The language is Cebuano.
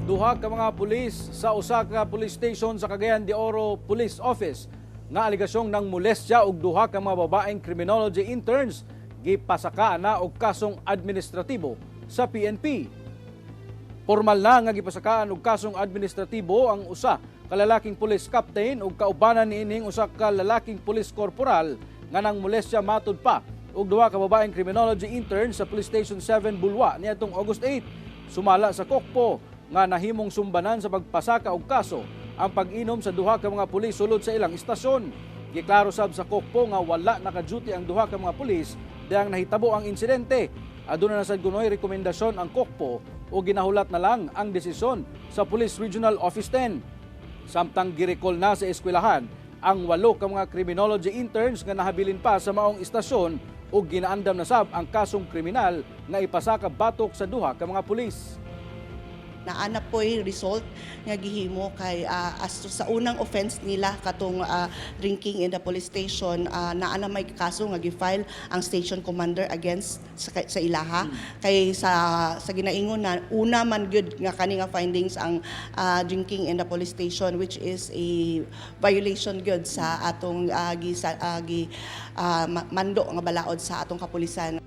Duha ka mga pulis sa usa ka police station sa Cagayan de Oro Police Office nga alegasyong ng molestya og duha ka mga babaeng criminology interns gipasakaan na og kasong administratibo sa PNP. Formal na nga gipasakaan og kasong administratibo ang usa ka lalaking police captain ug kaubanan niining usa ka lalaking police corporal nga nang molestya matud pa og duha ka babaeng criminology intern sa Police Station 7 Bulua niadtong August 8. Sumala sa KOCPO nga nahimong sumbanan sa pagpasaka og kaso ang pag-inom sa duha ka mga pulis sulod sa ilang istasyon. Giklaro sab sa KOCPO nga wala naka-duty ang duha ka mga pulis diyang nahitabo ang insidente. Aduna na sad kunoy rekomendasyon ang KOCPO o ginahulat na lang ang desisyon sa Police Regional Office 10. Samtang girecall na sa eskwelahan ang walo ka mga criminology interns nga nahabilin pa sa maong istasyon ug ginaandam na sab ang kasong kriminal nga ipasaka batok sa duha ka mga pulis. Naana po'y result nga gihimo kay as to sa unang offense nila katong drinking in the police station, naa na may kaso nga gi-file ang station commander against sa ilaha kay sa ginaingon na una man gyud nga kani nga findings ang drinking in the police station, which is a violation gyud sa atong gi, sa, gi mando nga balaod sa atong kapulisan.